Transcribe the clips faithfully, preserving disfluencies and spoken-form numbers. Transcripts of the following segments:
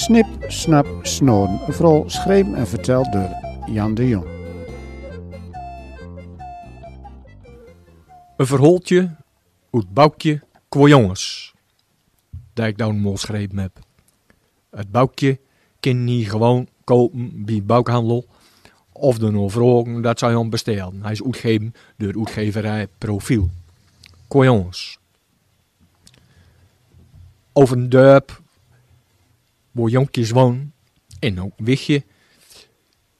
Snip, Snap, Snoren. Een verhaal schreven en verteld door Jan de Jong. Een verhaaltje oet boukje Kwa Jonges, dat ik dan mol schreven heb. Het boukje kin je gewoon kopen bij boukhandel of de vragen dat zij hem bestellen. Hij is oetgeven door oetgeverij Profiel. Kwa Jonges. Over een dorp wo jonkjes wonen en ook wichtje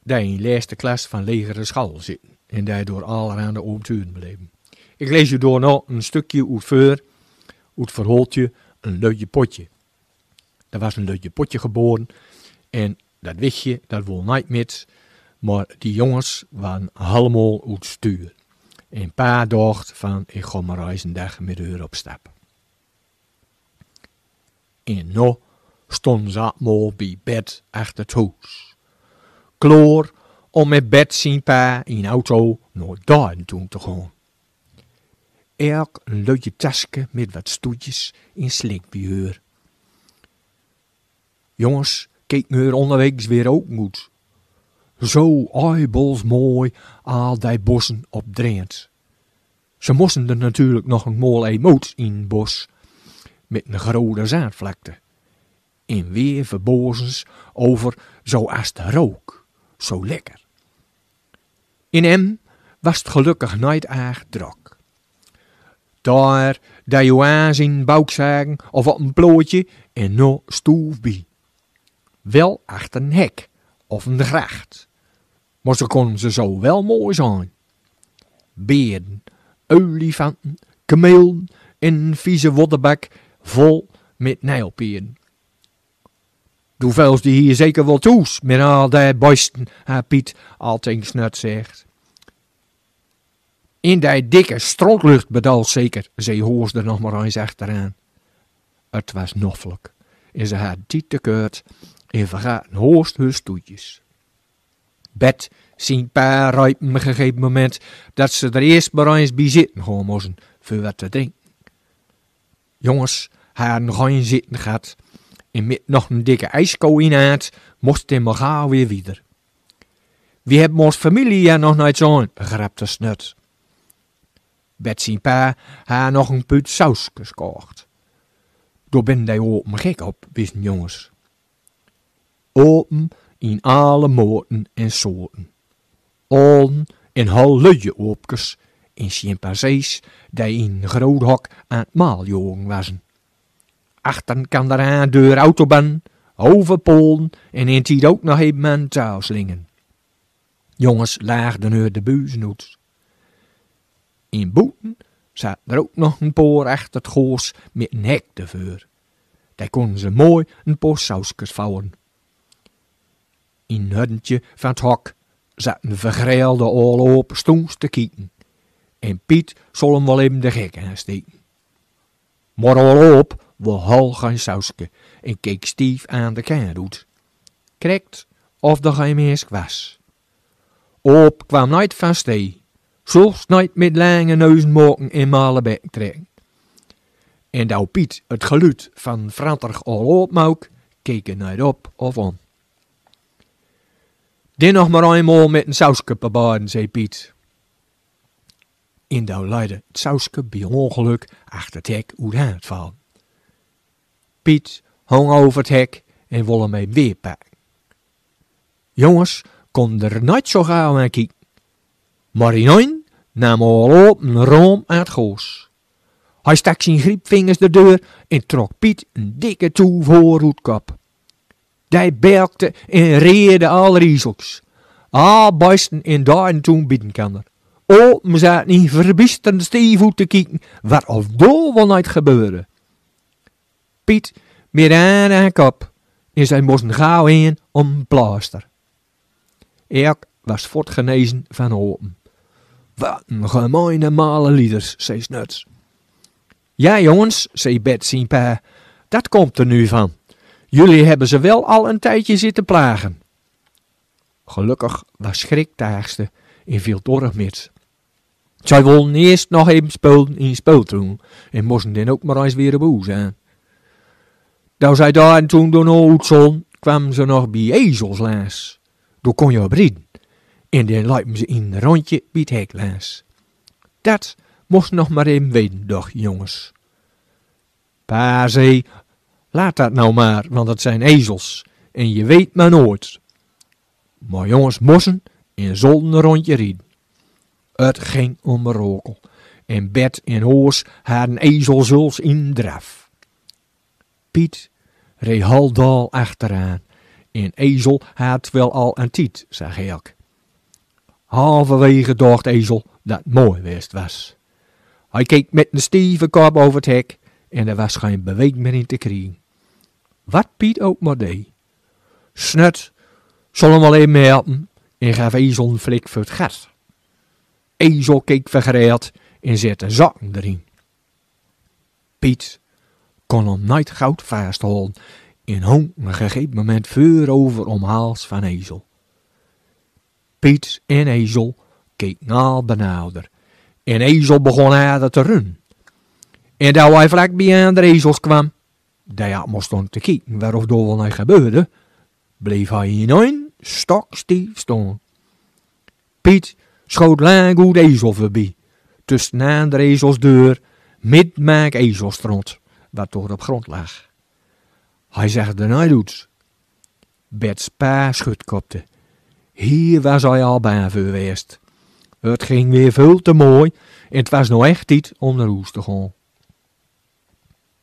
die in de laatste klas van lagere school zitten en daardoor allerhande avonturen beleven. Ik lees u daarna een stukje oet veur, oet verhaaltje Een Lutje Potje. Er was een lutje potje geboren en dat wichtje, dat wol niet met, maar die jongens waren allemaal oet stuur. En pa dacht van: ik ga maar eens een dag met haar op stap. En no stonden ze allemaal bij Bet achter het hoes, klaar om met Bet zien pa in auto naar Daaien toe te gaan. Elk een lutje taske met wat stoetjes en slik bij haar. Jongens keken haar onderwegs weer ook goed. Zo eibels mooi, al die bossen op Drenthe. Ze moesten er natuurlijk nog een mol een moot in bos met een grote zandvlakte. En weer verbazen ze over zo as het rook, zo lekker. In Em was het gelukkig niet erg druk. Daar die je aan zien bouk zagen of op een plootje en no stoef bij. Wel achter een hek of een gracht. Maar ze konden ze zo wel mooi zijn. Beren, olifanten, kamelen en een vieze wotterbak vol met nijlperen. Du veulst die hier zeker wel thoes met al die beesten, ha Piet al tegen Snut zegt. In die dikke strontlucht bedoelst zeker, zei Hoors er nog maar eens achteraan. Het was noffelijk en ze hadden tijd tekort en vergaten haast hun stoetjes. Bet zien pa reep op een gegeven moment dat ze er eerst maar eens bij zitten gaan moesten voor wat te drinken. Jongens hadden geen zitten gehad en met nog een dikke ijskoe in de hand moest het maar gauw weer wieder. Wie hebben ons familie ja nog niet zoen, grapte Snut. Bet zien pa had nog een put sauskes kocht. Daar ben die apen gek op, wisten Jongens. Apen in alle maten en soorten. Apen in hal lutje apkes en chimpansees die in een groot hok aan het maal jagen wassen. Achter elkaar aan door autobahnen, over polen en in tijd ook nog even aan touw slingen. Jongens laagden hun de buzen oet. In boeten zaten er ook nog een paar achter het goos met een hek ervoor. Daar konden ze mooi een paar sauskes vouwen. In een huddentje van het hok zat een vergrilde aol aap stoens te kieken. En Piet zal hem wel even de gek aansteken. Maar aol aap wol hal geen sauske en keek stief aan de kant oet. Krekt of er geen mens was. Aap kwam niet van stee, zelfs niet met lange neuzen maken en male bekken trekken. En dou Piet het geluid van fratterig aol aap mauk, keek er niet op of om. Din nog maar eenmaal met een sauske proberen, zei Piet. En dou leide het sauske bij ongeluk achter het hek oet de hand vallen. Piet hong over het hek en wol hem even weer pakken. Jongens konden er niet zo gauw aan kieken. Maar inein nam aol aap een raam aan het goos. Hij stak zien griepvingers de deur en trok Piet een dikke toev haor oet kop. Die belkte en reerde al rieselks. Al beesten in Daaien toen bieden kan er. Apen zaten in verbisterd stief oet te kieken wat of dol wel niet gebeurde. Piet met aan aan kop en zij moesten gauw in om een plaster. Elk was fort genezen van apen. Wat een gemeine male lieders, zei Snuts. Ja, jongens, zei Bet zien pa, dat komt er nu van. Jullie hebben ze wel al een tijdje zitten plagen. Gelukkig was Schrik de ergste en viel torg mis. Zij wollen eerst nog even spelen in speeltuin en moesten dan ook maar eens weer op hoes aan. Dou zij Daaien toen door oet zon, kwamen ze nog bie ezels langs. Doa kon je op rieden. En dan lepen ze in een rondje bie het hek langs. Dat moesten nog maar even weten, dochten de jongens. Pa zei: "Laat dat nou maar, want het zijn ezels. En je weet maar nooit." Maar jongens moesten en zullen een rondje rieden. Het ging om een rokel. En Bet en Hoos hadden ezel zelfs in draf. Piet reed halfdol achteraan. En ezel had wel al een tiet, zag Elk. Halverwege dacht ezel dat het mooi west was. Hij keek met een stieve kop over het hek en er was geen beweging meer in te kriegen. Wat Piet ook maar deed. Snut zal hem wel even helpen en gaf ezel een flik voor het gat. Ezel keek vergreeld en zette zakken erin. Piet kon hem nooit goed vasthouden en hong op een gegeven moment voorover om hals van ezel. Piet en ezel keken al benauwder. En ezel begon harder te runnen. En toen hij vlak bie andere ezels kwam, die al maar stonden te kieken wat of daar wel niks gebeurde, bleef hij in een stokstief staan. Piet schoot lang goed ezel voorbij, tussen andere ezels door, midden maak ezelstront, wat door op grond lag. Hij zag er nooit uit. Bets pa schuddkopte. Hier was hij al bang voor west. Het ging weer veel te mooi en het was nou echt tijd om naar huis te gaan.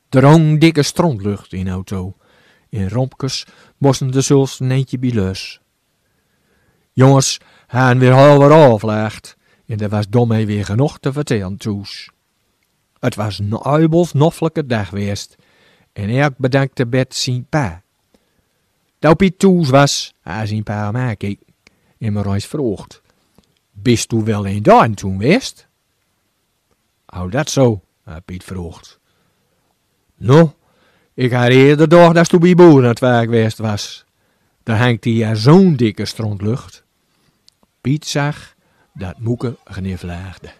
Er hong dikke strontlucht in auto. In rompkes moesten de zuls een eindje bie lus. Jongens hadden weer half aflacht en er was domme weer genoeg te vertellen thuis. Het was een uibels noffelijke dag west en Elk bedankte Bet zien pa. Toen Piet thuis was, had zien pa hem aangekeken en maar eens vroeg: "Bist du wel in Doorn toen west?" "Hoe dat zo?" had Piet vroeg. "No, ik had eerder dacht dat du bie boer aan het werk west was. Daar hangt hier zo'n dikke strontlucht." Piet zag dat Moeke gniflaagde.